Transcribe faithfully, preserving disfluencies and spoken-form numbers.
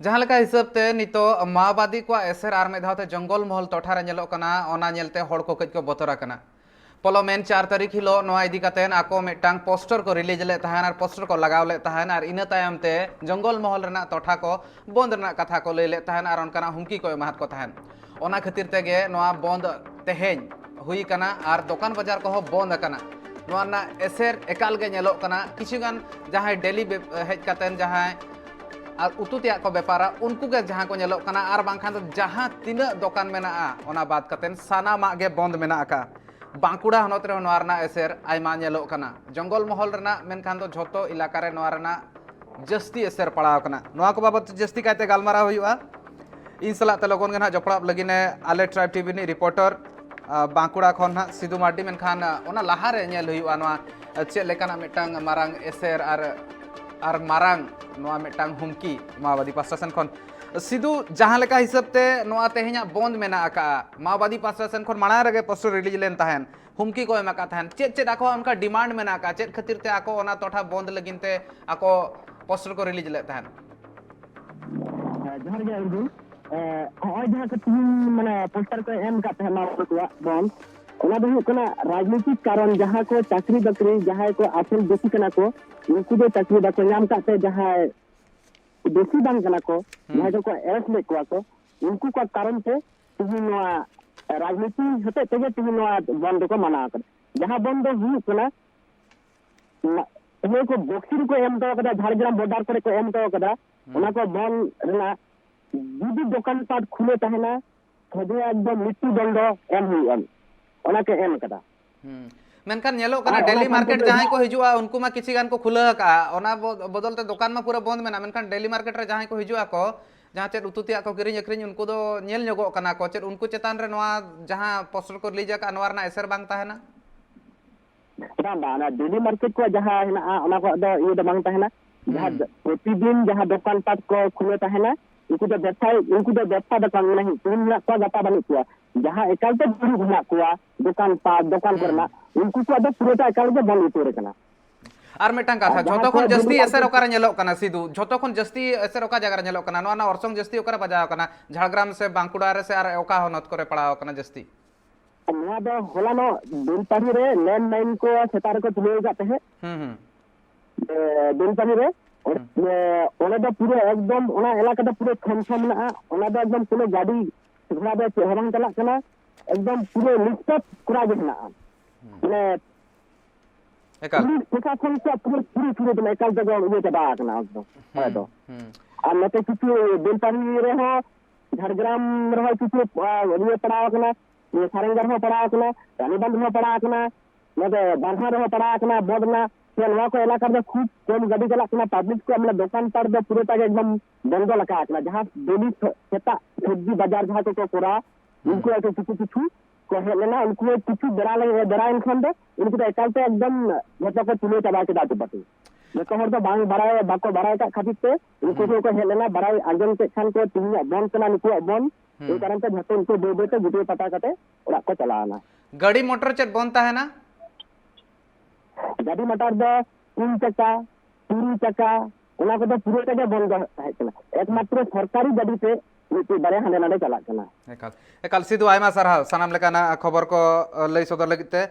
ᱡᱟᱦᱟᱸ ᱞᱮᱠᱟ ᱦᱤᱥᱟᱹᱵ ᱛᱮ ᱱᱤᱛᱚᱜ ᱢᱟᱣᱵᱟᱫᱤ ᱠᱚᱣᱟᱜ ᱮᱥᱮᱨ ᱟᱨ ᱢᱤᱫ ᱫᱷᱟᱣ ᱛᱮ ᱡᱚᱝᱜᱚᱞ ᱢᱚᱦᱚᱞ ᱴᱚᱴᱷᱟ ᱨᱮ ᱧᱮᱞᱚᱜ ᱠᱟᱱᱟ, ᱚᱱᱟ ᱧᱮᱞᱛᱮ ᱦᱚᱲ ᱠᱚ ᱠᱟᱹᱡ ᱠᱚ ᱵᱚᱛᱚᱨ ᱟᱠᱟᱱᱟ᱾ ᱯᱚᱞᱚᱢᱮᱱ ᱪᱟᱨ ᱛᱟᱹᱨᱤᱠᱷ ᱦᱤᱞᱳᱜ ᱱᱚᱣᱟ ᱤᱫᱤ ᱠᱟᱛᱮ ᱟᱠᱚ ᱢᱤᱫᱴᱟᱝ ᱯᱳᱥᱴᱟᱨ ᱠᱚ ᱨᱤᱞᱤᱡᱽ ᱞᱮᱫ ᱛᱟᱦᱮᱸᱱ ᱟᱨ ᱯᱳᱥᱴᱟᱨ ᱠᱚ ᱞᱟᱜᱟᱣ ᱞᱮᱫ ᱛᱟᱦᱮᱸᱱ ᱟᱨ ᱤᱱᱟᱹ ᱛᱟᱭᱚᱢ ᱛᱮ ᱡᱚᱝᱜᱚᱞ ᱢᱚᱦᱚᱞ ᱨᱮᱱᱟᱜ ᱴᱚᱴᱷᱟ ᱠᱚ ᱵᱚᱱᱫ ᱨᱮᱱᱟᱜ ᱠᱟᱛᱷᱟ ᱠᱚ ᱞᱟᱹᱭ ᱞᱮᱫ ᱛᱟᱦᱮᱸᱱ ᱟᱨ ᱚᱱᱠᱟᱱᱟᱜ ᱦᱩᱢᱠᱤ ᱠᱚ ᱮᱢᱟᱦᱟᱫ ᱠᱚ ᱛᱟᱦᱮᱸᱱ᱾ ᱚᱱᱟ ᱠᱷᱟᱹᱛᱤᱨ ᱛᱮᱜᱮ ᱱᱚᱣᱟ ᱵᱚᱱᱫ ᱛᱮᱦᱮᱧ ᱦᱩᱭ ᱟᱠᱟᱱᱟ ᱟᱨ ᱫᱚᱠᱟᱱ ᱵᱟᱡᱟᱨ ᱠᱚᱦᱚᱸ ᱵᱚᱱᱫ ᱟᱠᱟᱱᱟ᱾ ᱱᱚᱣᱟ ᱨᱮᱱᱟᱜ ᱮᱥᱮᱨ ᱮᱠᱟᱞ ᱜᱮ ᱧᱮᱞᱚᱜ ᱠᱟᱱᱟ᱾ ᱠᱤᱪᱷᱩ ᱜᱟᱱ ᱡᱟᱦᱟᱸᱭ ᱰᱮᱞᱤ ᱵᱮᱯ-, ᱦᱮᱡ ᱠᱟᱛᱮᱱ ᱡᱟᱦᱟᱸᱭ ᱟᱨ ᱩᱛᱩ ᱛᱮᱭᱟᱜ ᱠᱚ ᱵᱮᱯᱟᱨᱟ, ᱩᱱᱠᱩ ᱜᱮ ᱡᱟᱦᱟᱸ ᱠᱚ ᱧᱮᱞᱚᱜ ᱠᱟᱱᱟ, ᱟᱨ ᱵᱟᱝᱠᱷᱟᱱ ᱫᱚ ᱡᱟᱦᱟᱸ ᱛᱤᱱᱟᱹᱜ ᱫᱚᱠᱟᱱ ᱢᱮᱱᱟᱜᱼᱟ, ᱚᱱᱟ ᱵᱟᱫ ᱠᱟᱛᱮᱱ ᱥᱟᱱᱟᱢᱟᱜ ᱜᱮ ᱵᱚᱱᱫ ᱢᱮᱱᱟᱜ ᱟᱠᱟᱫᱼᱟ᱾ ᱵᱟᱸᱠᱩᱲᱟ ᱦᱚᱱᱚᱛ ᱨᱮᱦᱚᱸ ᱱᱚᱣᱟ ᱨᱮᱱᱟᱜ ᱮᱥᱮᱨ ᱟᱭᱢᱟ ᱧᱮᱞᱚᱜ ᱠᱟᱱᱟ᱾ ᱡᱚᱝᱜᱚᱞ ᱢᱚᱦᱚᱞ ᱨᱮᱱᱟᱜ ᱢᱮᱱᱠᱷᱟᱱ ᱫᱚ ᱡᱷᱚᱛᱚ ᱮᱞᱟᱠᱟ ᱨᱮ ᱱᱚᱣᱟ ᱨᱮᱱᱟᱜ ᱡᱟᱹᱥᱛᱤ ᱮᱥᱮᱨ ᱯᱟᱲᱟᱣ ᱟᱠᱟᱱᱟ᱾ ᱱᱚᱣᱟ ᱠᱚ ᱵᱟᱵᱚᱫ ᱛᱮ ᱡᱟᱹᱥᱛᱤ ᱠᱟᱭᱛᱮ ᱜᱟᱞᱢᱟᱨᱟᱣ ᱦᱩᱭᱩᱜᱼᱟ᱾ ᱤᱧ ᱥᱟᱞᱟᱜ ᱛᱮ ᱞᱚᱜᱚᱱ ᱜᱮ ᱱᱟᱦᱟᱜ ᱡᱚᱯᱲᱟᱣ ᱞᱟᱹᱜᱤᱫ ᱮ ᱟᱞᱮ ᱴᱨᱟᱭᱤᱵᱽ ᱴᱤᱵᱷᱤ ᱨᱤᱱᱤᱡ ᱨᱤᱯᱳᱨᱴᱟᱨ, ᱟ, ᱵᱟᱸᱠᱩᱲᱟ ᱠᱷᱚᱱ ᱱᱟᱦᱟᱜ ᱥᱤᱫᱩ ᱢᱟᱨᱰᱤ᱾ ᱢᱮᱱᱠᱷᱟᱱ, ᱟ, ᱚᱱᱟ ᱞᱟᱦᱟᱨᱮ ᱧᱮᱞ ᱦᱩᱭᱩᱜᱼᱟ ᱱᱚᱣᱟ, ᱟ, ᱪᱮᱫ ᱞᱮᱠᱟᱱᱟᱜ ᱢᱤᱫᱴᱟᱝ ᱢᱟᱨᱟᱝ ᱮᱥᱮᱨ ᱟᱨ, ᱟᱨ ᱢᱟᱨᱟᱝ ᱱᱚᱣᱟ ᱢᱤᱫᱴᱟᱝ ᱦᱩᱢᱠᱤ ᱢᱟᱣᱵᱟᱫᱤ ᱯᱟᱥᱴᱟ ᱥᱮᱱ ᱠᱷᱚᱱ᱾ ᱥᱤᱫᱩ, ᱡᱟᱦᱟᱸ ᱞᱮᱠᱟ ᱦᱤᱥᱟᱹᱵ ᱛᱮ ᱱᱚᱣᱟ ᱛᱮᱦᱮᱧᱟᱜ ᱵᱚᱱᱫ ᱢᱮᱱᱟᱜ ᱟᱠᱟᱫᱼᱟ, ᱢᱟᱣᱵᱟᱫᱤ ᱯᱟᱥᱴᱟ ᱥᱮᱱ ᱠᱷᱚᱱ ᱢᱟᱲᱟᱝ ᱨᱮᱜᱮ ᱯᱳᱥᱴᱟᱨ ᱨᱤᱞᱤᱡᱽ ᱞᱮᱱ ᱛᱟᱦᱮᱸᱱ, ᱦᱩᱢᱠᱤ ᱠᱚ ᱮᱢ ᱟᱠᱟᱫ ᱛᱟᱦᱮᱸᱱ, ᱪᱮᱫ ᱪᱮᱫ ᱟᱠᱚᱣᱟᱜ ᱚᱱᱠᱟ ᱰᱤᱢᱟᱱᱰ ᱢᱮᱱᱟᱜ ᱟᱠᱟᱫᱼᱟ, ᱪᱮᱫ ᱠᱷᱟᱹᱛᱤᱨ ᱛᱮ ᱟᱠᱚ ᱚᱱᱟ ᱴᱚᱴᱷᱟ ᱵᱚᱱᱫ ᱞᱟᱹᱜᱤᱫ ᱛᱮ ᱟᱠᱚ ᱯᱳᱥᱴᱟᱨ ᱠᱚ ᱨᱤᱞᱤᱡᱽ ᱞᱮᱫ ᱛᱟᱦᱮᱸᱱ? ᱦᱮᱸ, ᱡᱚᱦᱟᱨ ᱜᱮ ᱚᱨᱡᱩᱱ᱾ ᱮ, ᱦᱚᱸᱜᱼᱚᱭ ᱡᱟᱦᱟᱸ ᱠᱚ ᱛᱤᱦᱤᱧ ᱢᱟᱱᱮ ᱯᱳᱥᱴᱟᱨ ᱠᱚ ᱮᱢ ᱟᱠᱟᱫ ᱛᱟᱦᱮᱸᱱ ᱢᱟᱣᱵᱟᱫᱤ ᱠᱚᱣᱟᱜ ᱵᱚᱱᱫ, ᱚᱱᱟ ᱫᱚ ᱦᱩᱭᱩᱜ ᱠᱟᱱᱟ ᱨᱟᱡᱽᱱᱤᱛᱤᱠ ᱠᱟᱨᱚᱱ, ᱡᱟᱦᱟᱸᱭ ᱠᱚ ᱪᱟᱹᱠᱨᱤ ᱵᱟᱹᱠᱨᱤ, ᱡᱟᱦᱟᱸᱭ ᱠᱚ ᱟᱥᱚᱞ ᱫᱳᱥᱤ ᱠᱟᱱᱟ ᱠᱚ, ᱩᱱᱠᱩ ᱫᱚ ᱪᱟᱹᱠᱨᱤ ᱵᱟᱠᱚ ᱧᱟᱢ ᱟᱠᱟᱫ ᱛᱮ ᱡᱟᱦᱟᱸᱭ ᱫᱳᱥᱤ ᱵᱟᱝ ᱠᱟᱱᱟ ᱠᱚ, ᱦᱩᱸ᱾ ᱡᱟᱦᱟᱸᱭ ᱫᱚᱠᱚ arrest ᱞᱮᱫ ᱠᱚᱣᱟ ᱠᱚ, ᱩᱱᱠᱩ ᱠᱚᱣᱟᱜ ᱠᱟᱨᱚᱱ ᱛᱮ ᱛᱤᱦᱤᱧ ᱱᱚᱣᱟ ᱨᱟᱡᱽᱱᱤᱛᱤ ᱦᱚᱛᱮᱡ ᱛᱮᱜᱮ ᱛᱤᱦᱤᱧ ᱱᱚᱣᱟ ᱵᱚᱱᱫ ᱫᱚᱠᱚ ᱢᱟᱱᱟᱣ ᱟᱠᱟᱫᱟ᱾ ᱡᱟᱦᱟᱸ ᱵᱚᱱᱫ ᱫᱚ ᱦᱩᱭᱩᱜ ᱠᱟᱱᱟ, ᱢᱟ-, ᱤᱭᱟᱹ ᱠᱚ ᱵᱚᱠᱥᱤ ᱨᱮᱠᱚ ᱮᱢ ᱦᱚᱴᱚ ᱠᱟᱫᱟ, ᱡᱷᱟᱲᱜᱨᱟᱢ border ᱠᱚᱨᱮ ᱠᱚ ᱮᱢ ᱦᱚᱴᱚ ᱠᱟᱫᱟ, ᱦᱩᱸ᱾ ᱚᱱᱟ ᱠᱚ ᱵᱚᱱᱫ ᱨᱮᱱᱟᱜ, ᱡᱩᱫᱤ ᱫᱚᱠᱟᱱ ᱯᱟᱴ ᱠᱷᱩᱞᱟᱹ ᱛᱟᱦᱮᱱᱟ, ᱥᱚᱡᱷᱮ ᱮᱠᱫᱚᱢ ᱢᱨᱤᱛᱛᱩ ᱫᱚᱱᱰᱚ ᱮᱢ ᱦᱩᱭᱩᱜᱼᱟ, ᱚᱱᱟ ᱠᱚ ᱮᱢ ᱠᱟᱫᱟ᱾ ᱦᱩᱸ᱾ ᱢᱮᱱᱠᱷᱟᱱ ᱧᱮᱞᱚᱜ ᱠᱟᱱᱟ, ᱟᱨ ᱚᱱᱟ ᱰᱮᱞᱤ ᱥᱟᱶᱛᱮ ᱢᱟᱨᱠᱮᱴ ᱡᱟᱦᱟᱸᱭ ᱡᱟᱦᱟᱸ ᱠᱚ ᱦᱤᱡᱩᱜᱼᱟ, ᱩᱱᱠᱩ ᱢᱟ ᱠᱤᱪᱷᱤ ᱜᱟᱱ ᱠᱚ ᱠᱷᱩᱞᱟᱹᱣ ᱟᱠᱟᱜᱼᱟ, ᱚᱱᱟ ᱵᱚ-, ᱵᱚᱫᱚᱞ ᱛᱮ ᱫᱚᱠᱟᱱ ᱢᱟ ᱯᱩᱨᱟᱹ ᱵᱚᱱᱫ ᱢᱮᱱᱟᱜᱼᱟ᱾ ᱢᱮᱱᱠᱷᱟᱱ ᱰᱮᱞᱤ ᱢᱟᱨᱠᱮᱴ ᱨᱮ ᱡᱟᱦᱟᱸᱭ ᱠᱚ ᱦᱤᱡᱩᱜ ᱟᱠᱚ, ᱡᱟᱦᱟᱸ ᱪᱮᱫ ᱩᱛᱩ ᱛᱮᱭᱟᱜ ᱠᱚ ᱠᱤᱨᱤᱧ ᱟᱹᱠᱷᱨᱤᱧ, ᱩᱱᱠᱩ ᱫᱚ ᱧᱮᱞ ᱧᱚᱜᱚᱜ ᱠᱟᱱᱟ ᱠᱚ, ᱪᱮᱫ ᱩᱱᱠᱩ ᱪᱮᱛᱟᱱ ᱨᱮ ᱱᱚᱣᱟ ᱡᱟᱦᱟᱸ ᱯᱳᱥᱴᱟᱨ ᱠᱚ ᱨᱤᱞᱤᱡᱽ ᱟᱠᱟᱫᱼᱟ, ᱱᱚᱣᱟ ᱨᱮᱱᱟᱜ ᱮᱥᱮᱨ ᱵᱟᱝ ᱛᱟᱦᱮᱱᱟ? ᱵᱟᱝ, ᱵᱟᱝ, ᱚᱱᱟ ᱰᱮᱞᱤ ᱢᱟᱨᱠᱮᱴ ᱠᱚ ᱡᱟᱦᱟᱸ ᱦᱮᱱᱟᱜᱼᱟ, ᱚᱱᱟ ᱠᱚᱣᱟᱜ ᱫᱚ ᱤᱭᱟᱹ ᱫᱚ ᱵᱟᱝ ᱛᱟᱦᱮᱱᱟ᱾ ᱡᱟᱦᱟᱸ ᱦᱩᱸ᱾ ᱫᱚ ᱯᱨᱚᱛᱤᱫᱤᱱ ᱡᱟᱦᱟᱸ ᱫᱚᱠᱟᱱ ᱯᱟᱴ ᱠᱚ ᱠᱷᱩᱞᱟᱹᱣ ᱛᱟᱦᱮᱱᱟ, ᱩᱱᱠᱩ ᱫᱚ ᱵᱮᱵᱽᱥᱟᱭ, ᱩᱱᱠᱩ ᱫᱚ ᱵᱮᱵᱽᱥᱟ ᱫᱚᱠᱟᱱ, ᱢᱟᱱᱮ, ᱛᱮᱦᱮᱧ ᱢᱮᱱᱟᱜ ᱠᱚᱣᱟ, ᱜᱟᱯᱟ ᱵᱟᱹᱱᱩᱜ ᱠᱚᱣᱟ᱾ ᱡᱟᱦᱟᱸ ᱮᱠᱟᱞ ᱛᱮ ᱫᱩᱲᱩᱵ ᱦᱮᱱᱟᱜ ᱠᱚᱣᱟ ᱫᱚᱠᱟᱱ ᱯᱟᱴ, ᱫᱚᱠᱟᱱ ᱦᱩᱸ᱾ ᱠᱚᱨᱮᱱᱟᱜ, ᱩᱱᱠᱩ ᱠᱚᱣᱟᱜ ᱫᱚ ᱯᱩᱨᱟᱹᱴᱟ ᱮᱠᱟᱞ ᱜᱮ ᱵᱚᱱᱫ ᱩᱛᱟᱹᱨ ᱟᱠᱟᱱᱟ᱾ ᱟᱨ ᱢᱤᱫᱴᱟᱝ ᱠᱟᱛᱷᱟ, ᱟᱨ ᱡᱟᱦᱟᱸ ᱡᱷᱚᱛᱚ ᱠᱚ ᱠᱷᱚᱱ ᱡᱟᱹᱥᱛᱤ ᱵᱤᱨ ᱮᱥᱮᱨ ᱚᱠᱟᱨᱮ ᱧᱮᱞᱚᱜ ᱠᱟᱱᱟ ᱥᱤᱫᱩ? ᱡᱷᱚᱛᱚ ᱠᱷᱚᱱ ᱡᱟᱹᱥᱛᱤ ᱮᱥᱮᱨ ᱚᱠᱟ ᱡᱟᱭᱜᱟ ᱨᱮ ᱧᱮᱞᱚᱜ ᱠᱟᱱᱟ? ᱱᱚᱣᱟ ᱨᱮᱱᱟᱜ ᱚᱨᱥᱚᱝ ᱡᱟᱹᱥᱛᱤ ᱚᱠᱟᱨᱮ ᱵᱟᱡᱟᱣ ᱟᱠᱟᱱᱟ? ᱡᱷᱟᱲᱜᱨᱟᱢ ᱥᱮ ᱵᱟᱸᱠᱩᱲᱟ ᱨᱮ ᱥᱮ ᱟᱨ ᱚᱠᱟ ᱦᱚᱱᱚᱛ ᱠᱚᱨᱮ ᱯᱟᱲᱟᱣ ᱟᱠᱟᱱᱟ ᱡᱟᱹᱥᱛᱤ? ᱱᱚᱣᱟ ᱫᱚ ᱦᱚᱞᱟᱱᱚᱜ ᱵᱮᱞᱯᱟᱦᱟᱲᱤ ᱨᱮ ᱞᱮᱱᱰ ᱢᱟᱭᱤᱱ ᱠᱚ ᱥᱮᱛᱟᱜ ᱨᱮᱠᱚ ᱛᱩᱞᱟᱹᱣ ᱟᱠᱟᱫ ᱛᱟᱦᱮᱸᱫ᱾ ᱦᱩᱸ, ᱦᱩᱸ᱾ ᱮ, ᱵᱮᱞᱯᱟᱦᱟᱲᱤ ᱨᱮ᱾ ᱚᱸᱰᱮ, ᱦᱩᱸ᱾ ᱮ, ᱚᱸᱰᱮ ᱫᱚ ᱯᱩᱨᱟᱹ ᱮᱠᱫᱚᱢ ᱚᱱᱟ ᱮᱞᱟᱠᱟ ᱫᱚ ᱯᱩᱨᱟᱹ ᱪᱷᱚᱢ ᱪᱷᱚᱢ ᱢᱮᱱᱟᱜᱼᱟ᱾ ᱚᱱᱟ ᱫᱚ ᱮᱠᱫᱚᱢ ᱠᱳᱱᱳ ᱜᱟᱹᱰᱤ ᱜᱷᱚᱲᱟ ᱫᱚ ᱪᱮᱫ ᱦᱚᱸ ᱵᱟᱝ ᱪᱟᱞᱟᱜ ᱠᱟᱱᱟ᱾ ᱮᱠᱫᱚᱢ ᱯᱩᱨᱟᱹ ᱱᱤᱥᱛᱟᱯ ᱠᱚᱨᱟ ᱜᱮ ᱦᱮᱱᱟᱜᱼᱟ᱾ ᱦᱩᱸ᱾ ᱢᱟᱱᱮ ᱮᱠᱟᱞ᱾ ᱯᱩᱞᱤᱥ ᱯᱨᱚᱥᱟᱥᱚᱱ ᱠᱚᱣᱟᱜ ᱯᱩᱨᱟᱹ ᱪᱷᱩᱨᱤ ᱪᱷᱩᱨᱤ ᱫᱚ ᱮᱠᱟᱞ ᱛᱮᱜᱮ ᱤᱭᱟᱹ ᱪᱟᱵᱟ ᱟᱠᱟᱱᱟ ᱮᱠᱫᱚᱢ᱾ ᱦᱩᱸ, ᱚᱸᱰᱮ ᱫᱚ᱾ ᱦᱩᱸ᱾ ᱟᱨ ᱱᱚᱛᱮ ᱠᱤᱪᱷᱩ ᱵᱮᱞᱯᱟᱦᱟᱲᱤ ᱨᱮᱦᱚᱸ, ᱡᱷᱟᱲᱜᱨᱟᱢ ᱨᱮᱦᱚᱸ ᱠᱤᱪᱷᱩ, ᱟ, ᱤᱭᱟᱹ ᱯᱟᱲᱟᱣ ᱟᱠᱟᱱᱟ, ᱱᱤᱭᱟᱹ ᱥᱟᱨᱮᱝᱜᱟ ᱨᱮᱦᱚᱸ ᱯᱟᱲᱟᱣ ᱟᱠᱟᱱᱟ, ᱨᱟᱱᱤᱵᱟᱸᱫᱷ ᱨᱮᱦᱚᱸ ᱯᱟᱲᱟᱣ ᱟᱠᱟᱱᱟ, ᱱᱚᱛᱮ ᱵᱟᱨᱦᱟ ᱨᱮᱦᱚᱸ ᱯᱟᱲᱟᱣ ᱟᱠᱟᱱᱟ, ᱵᱚᱫᱱᱟ᱾ ᱥᱮ ᱱᱚᱣᱟ ᱠᱚ ᱮᱞᱟᱠᱟ ᱨᱮᱫᱚ ᱠᱷᱩᱵ ᱠᱚᱢ ᱜᱟᱹᱰᱤ ᱪᱟᱞᱟᱜ ᱠᱟᱱᱟ, ᱯᱟᱵᱽᱞᱤᱠ ᱠᱚᱣᱟᱜ ᱢᱟᱱᱮ ᱫᱚᱠᱟᱱ ᱯᱟᱴ ᱫᱚ ᱯᱩᱨᱟᱹᱴᱟ ᱜᱮ ᱮᱠᱫᱚᱢ ᱵᱚᱱᱫᱚ ᱞᱮᱠᱟ ᱟᱠᱟᱱᱟ᱾ ᱡᱟᱦᱟᱸ ᱰᱮᱞᱤ ᱥᱮᱛᱟᱜ ᱥᱚᱵᱽᱡᱤ ᱵᱟᱡᱟᱨ ᱡᱟᱦᱟᱸ ᱠᱚᱠᱚ ᱠᱚᱨᱟᱣᱟ, ᱦᱩᱸ᱾ ᱩᱱᱠᱩ ᱟᱨᱠᱤ ᱠᱤᱪᱷᱩ ᱠᱤᱪᱷᱩ ᱠᱚ ᱦᱮᱡ ᱞᱮᱱᱟ, ᱩᱱᱠᱩ ᱦᱚᱸ ᱠᱤᱪᱷᱩ ᱵᱮᱲᱟ ᱞᱮ-, ᱵᱮᱲᱟᱭᱮᱱ ᱠᱷᱟᱱ ᱫᱚ ᱩᱱᱠᱩ ᱫᱚ ᱮᱠᱟᱞ ᱛᱮ ᱮᱠᱫᱚᱢ ᱡᱷᱚᱛᱚ ᱠᱚ ᱛᱩᱞᱟᱹᱣ ᱪᱟᱵᱟ ᱠᱮᱫᱟ ᱟᱹᱴᱩ ᱯᱟᱹᱴᱩ᱾ ᱡᱚᱛᱚ ᱦᱚᱲ ᱫᱚ ᱵᱟᱝ ᱵᱟᱲᱟᱭ, ᱵᱟᱠᱚ ᱵᱟᱲᱟᱭ ᱟᱠᱟᱫ ᱠᱷᱟᱹᱛᱤᱨ ᱛᱮ ᱩᱱᱠᱩ ᱦᱩᱸ᱾ ᱠᱚ ᱠᱚ ᱦᱮᱡ ᱞᱮᱱᱟ, ᱵᱟᱲᱟᱭ ᱟᱸᱡᱚᱢ ᱠᱮᱫ ᱠᱷᱟᱱ ᱠᱚ ᱛᱮᱦᱮᱧᱟᱜ ᱵᱚᱱᱫ ᱠᱟᱱᱟ ᱱᱩᱠᱩᱣᱟᱜ ᱵᱚᱱᱫ, ᱦᱩᱸ᱾ ᱮᱭ ᱠᱟᱨᱚᱱ ᱛᱮ ᱡᱷᱚᱛᱚ ᱩᱱᱠᱩ ᱵᱟᱹᱭ ᱵᱟᱹᱭ ᱛᱮ ᱜᱩᱴᱟᱹ ᱯᱟᱴᱟ ᱠᱟᱛᱮ ᱚᱲᱟᱜ ᱠᱚ ᱪᱟᱞᱟᱣ ᱮᱱᱟ᱾ ᱜᱟᱹᱰᱤ ᱢᱚᱴᱚᱨ ᱪᱮᱫ ᱵᱚᱱᱫ ᱛᱟᱦᱮᱱᱟ? ᱜᱟᱹᱰᱤ ᱢᱚᱴᱚᱨ ᱫᱚ ᱯᱩᱱ ᱪᱟᱠᱟ, ᱛᱩᱨᱩᱭ ᱪᱟᱠᱟ, ᱚᱱᱟ ᱠᱚᱫᱚ ᱯᱩᱨᱟᱹᱴᱟ ᱜᱮ ᱵᱚᱱᱫᱚ ᱛᱟᱦᱮᱸ ᱠᱟᱱᱟ᱾ ᱮᱠᱢᱟᱛᱨᱚ ᱥᱚᱨᱠᱟᱨᱤ ᱜᱟᱹᱰᱤ ᱛᱮ ᱢᱤᱫᱴᱤᱡ ᱵᱟᱨᱭᱟ ᱦᱟᱸᱰᱮ ᱱᱟᱰᱮ ᱪᱟᱞᱟᱜ ᱠᱟᱱᱟ᱾ ᱮᱠᱟᱞ, ᱮᱠᱟᱞ᱾ ᱥᱤᱫᱩ, ᱟᱭᱢᱟ ᱥᱟᱨᱦᱟᱣ ᱥᱟᱱᱟᱢ ᱞᱮᱠᱟᱱᱟᱜ ᱠᱷᱚᱵᱚᱨ ᱠᱚ, ᱟᱹ, ᱞᱟᱹᱭ ᱥᱚᱫᱚᱨ ᱞᱟᱹᱜᱤᱫ ᱛᱮ᱾